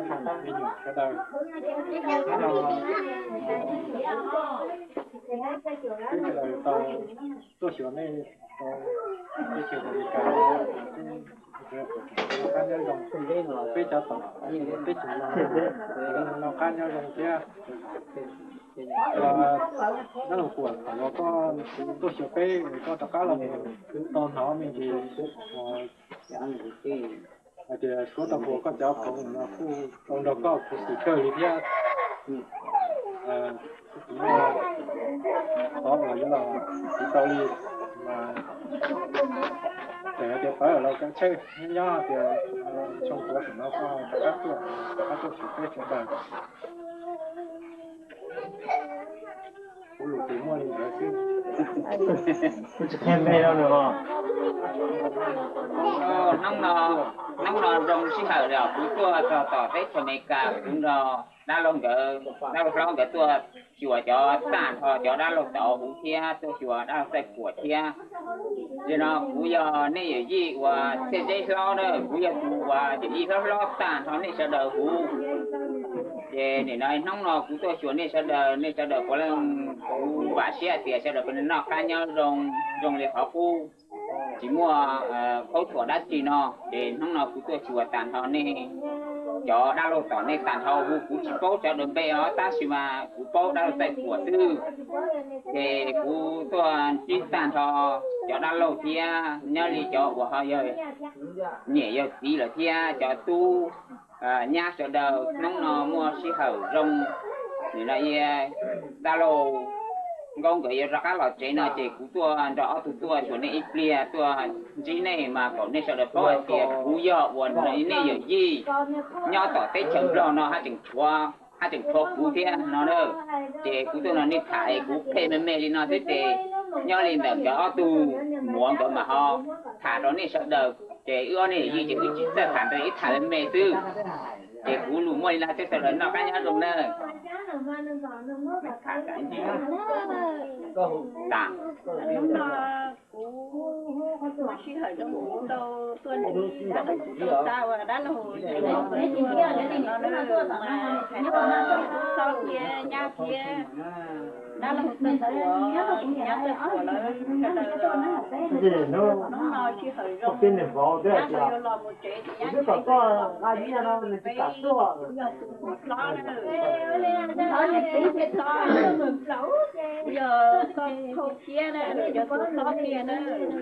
me nyuam sawv daws, hnub no peb sawv daws tau tuaj xyuas nej rau teb chaws Amelikas, peb noj qab nyob zoo, peb cov tom peb tseem noj qab nyob zoo thiab. Dab laug Kuam, thaum uas koj tuaj xyuas peb, koj rov qab los mus tau hnov me ntsis hais tias suav tau puas koj cov khoom no kuj tau nrog koj khuv xim kawg li thiab. Kuv muaj qhov uas yuav los tsis tau li, mas txawm hais tias pawv los kav tsij nyob nyob tias tsoo tuav saum no koj rov qab tuaj, rov qab tuaj xyuas peb sawv daws. Kuv lus ces muaj li ntawd xwb. Kuv tsis qhia npe rau nws os. Hnub no, hnub no zoo sij hawm los kuv tuaj txog tom teb chaws Amelikas, kuv nrog dab laug nkawd, dab laug hlob nkawd tuaj xyuas cov tag nrho cov dab laug tod huv thiab tuaj xyuas dab laug Txawj Kuam thiab. Nim no kuv yog nej yawm yij uas Txhiaj Zeb hlob na, kuv yog tus uas yawm yij hlob hlob tag nrho nej sawv daws huv. Ces nim no hnub no kuv tuaj xyuas nej sawv daws, nej sawv daws puav leej, kuv vam siab tias sawv daws puav leej noj qab nyob zoo, zoo li qhov qub, tsis muaj khaub thuas dab tsi no. Ces hnub no kuv tuaj xyuas tag nrho nej cov dab laug tom nej tag nrho huv, kuv tsis paub sawv daws npe os, tab sis mas kuv paub dab laug Txawj Kuam xwb. Ces kuv tuaj ntsib tag nrho cov dab laug thiab nyob li cov uas ho yog niam yog txiv lawm thiab cov tub nyab sawv daws, hnub no muaj sij hawm zoo, nim no dab laug Nkauj nkawd yuav rov qab los tsev no ces kuv tuaj nrog ob tug tuaj xyuas nej ib pliag, tuaj ntsib nej mas kom nej sawv daws paub hais tias kuv yog uas nej yawm yij nyob tom teb chaws Nplog no haj tseem tshuav, haj tseem tshuav kuv thiab no na. Ces kuv tuaj nrog nej tham es kuv qhia me me li no xwb ces nyob li ntawm nkawd ob tug muam nkawd mam ho tham rau nej sawv daws. Ces wb ob nej yawm yij ces wb tsis txawj tham ntau, wb tham me me xwb. Ces kuv lus muaj li no xwb, sawv daws noj qab nyob zoo na. Kuv muaj sij hawm zoo kuv tau tuaj ntsib, kuv tau xav ua dab laug no na, mas hais txog tub txoj thiab nyab thiab dab laug Txawj Kuam, nyab Txawj Kuam lawv sawv daws, hnub no sij hawm zoo, nyab yuav los mus tsev ces nyab tsev los mus tsev, peb yog tus muam hlob na, peb hlob, yog koj khau thiab na, yog tus hlob tiag na,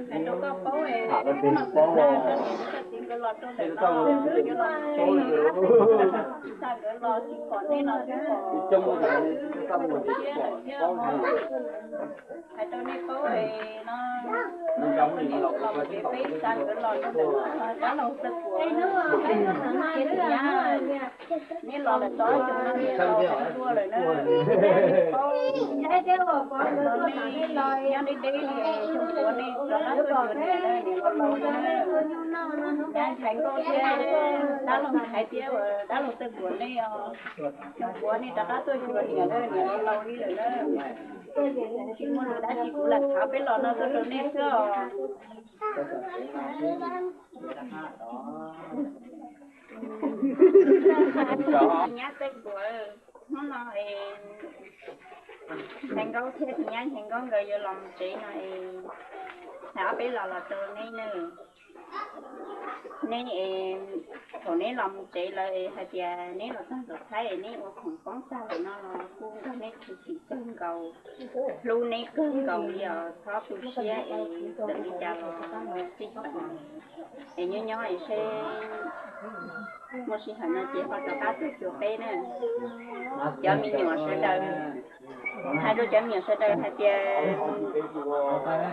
hais rau koj paub es, hnub no kuv xa koj niam koj txiv nkawd los rau ntawm no, yuav los tsev, xa nkawd los tsis pom nej no, tsis pom koj thiab lawm thiab os. Hais rau nej paub es no, hnub no koj niam los tsev, peb xa nkawd los rau ntawm no, dab laug Txawj Kuam thiab tus nyab, neb los lawm tau ob xyoos no niam laus tuag lawm na. Paub, nyob deb deb li, xyoo puav nej rov qab tuaj xyuas niam na, niam laus laus na. Nyab Ntxhais Nkauj thiab dab laug Ntxhais thiab uas dab laug Txawj Kuam nej os, xyoo puav nej rov qab tuaj xyuas niam na, niam laus laus li lawm na. Tsis muaj lus dab tsi, kuv lam thov peb los no tuaj rau nej xwb os. Nyab Txawj Kuam, hnub no es Ntxhais Nkauj thiab tus nyab Ntxhais Nkauj nkawd yuav los mus tsev no es, hais ob peb los los rau neb na. Neb es, thaum neb los mus tsev lawm es hais tias neb los txog Ntuj Thaib es neb ua khoom poob tag lawm no los kuj nrog neb khuv xim kawg nkaus, hlub neb kawg nkaus li os, txhob tu siab es txawm li cas los txij pam es nyob nyob es seb muaj sij hawm no ces ho rov qab tuaj xyuas peb na. Cov me nyuam sawv daws, hais rau cov me nyuam sawv daws hais tias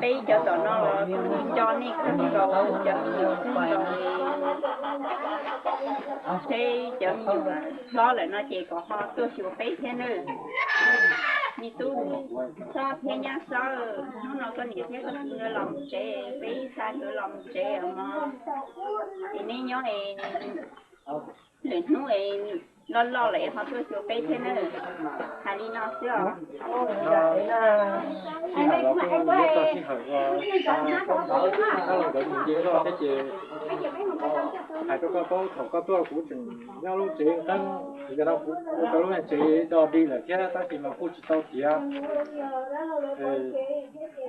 peb cov tom no los kuj nco nej kawg nkaus, cov me nyuam kawg nkaus li. Seb cov me nyuam hlob lawm no ces kom ho tuaj xyuas peb thiab nawb. Me tub Xob thiab nyab Xob, hnub no koj niam thiab koj txiv nkawd los mus tsev, peb xa nkawd los mus tsev os mog. Es neb nyob es lwm hnub es loj loj lawm ho tuaj xyuas peb thiab na. Hais li no xwb os. Sij hawm los kuj yuav txog sij hawm uas tab los nkawd mus nce zog thiab ces hais rau koj paub thaum koj tuaj kuv tseem nyob lub tsev qeeb, yog no kuv rau lub tsev do dig lawm thiab tab sis mas kuj tsis tau tiav.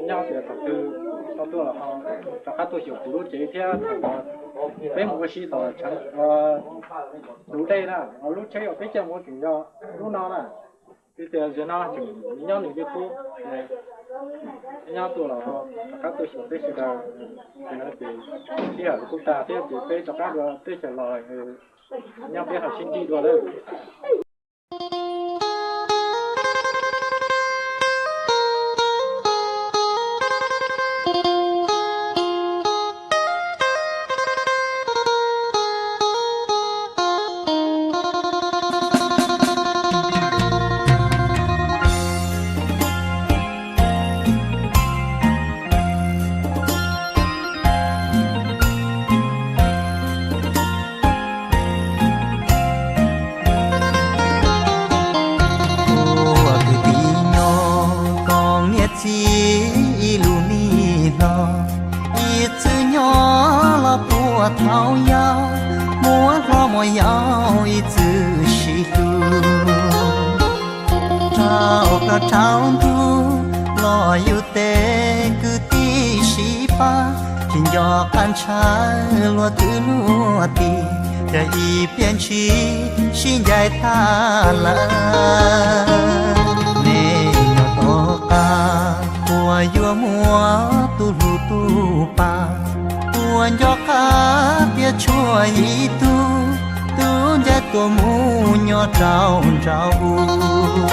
Nyob tias thaum twg koj tuaj los ho rov qab tuaj xyuas kuv lub tsev thiab thaum peb mus ua si tom tshav tus dej na, lub tsheb uas peb caij mus tseem yog lub no na. Vim tias zaum no tseem nyob nws li qub, nyob tuaj los ho rov qab tuaj xyuas peb sawv daws. Ces no ces sij hawm kuj tag thiab ces peb rov qab dua teb chaws los nyob peb ho sib ntsib dua lawm. Ua kwv tij nyob koom niam txiv ib lub me hlo, ib txwm nyob los puag thaum yau, muaj hlob muaj yau ib txwm sib hlub. Rau plaub rau ntug los yus tej kwv tij sib pab, tsis nco qab ntshaw luag kwv luag tij, yog ib pliag ntshis sib ncaim tag lawm. Nej nyob tom qab puas yuav muaj tus hlub tus pa, puas nco qab tias tshuav ib tug, tub ncaim tuaj mus nyob rau nraud.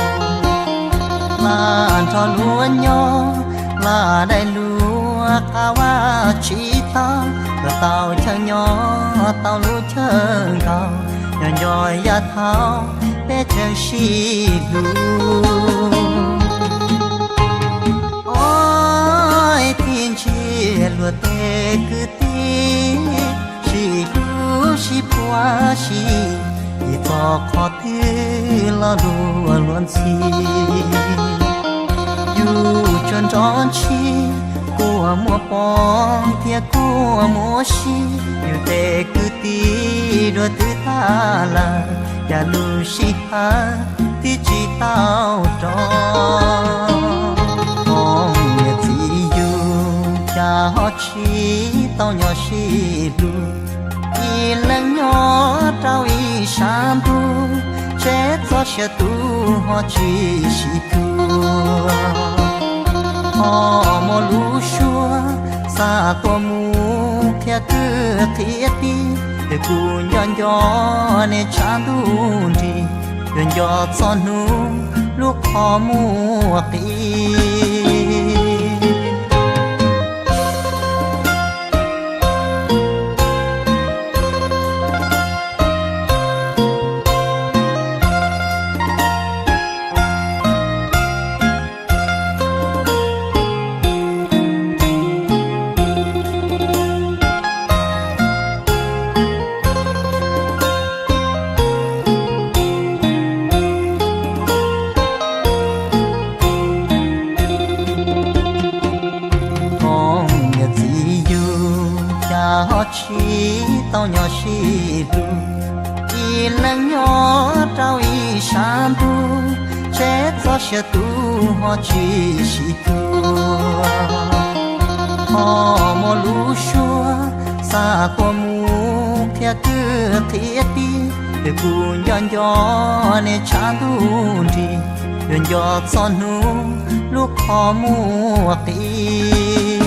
Hla nrog luag nyob, hla daim luag qab vaj tsis tau, koj tau chaw nyob tau lub chaw nkaus, nyob nco yav thaum peb tseem sib hlub. Oj, tib ntsia luag tej kwv tij, sib hlub sib puag sib, ib txoj qhov twg los luag luag ntxhi. Yus tsuas nrov ntsig, kua muag poob thiab kua muag sib, yus tej kwv tij dua twb tag lawm, cas lub sij hawm twb tsis tau rov. Koom niam txiv yus cas ho tsis tau nyob sib hlub, ib leeg nyob rau ib sab ntuj, tseb txoj sia tu ho tsis sib tuaj. Ho muaj lub suab xa tuaj mus qhia kwv qhia tij, es kuv nco nco nej tshav ntuj nrig, yuav nco txog hnub lub qhov muag qis. Koom niam txiv yus cas ho tsis tau nyob sib hlub, ib leeg nyob rau ib sab ntuj, tseb txoj sia tu ho tsis sib tuaj. Ho muaj lub suab xa tuaj mus qhia kwv qhia tij, es kuv nco nco nej tshav ntuj nrig, yuav nco txog hnub lub qhov muag qis.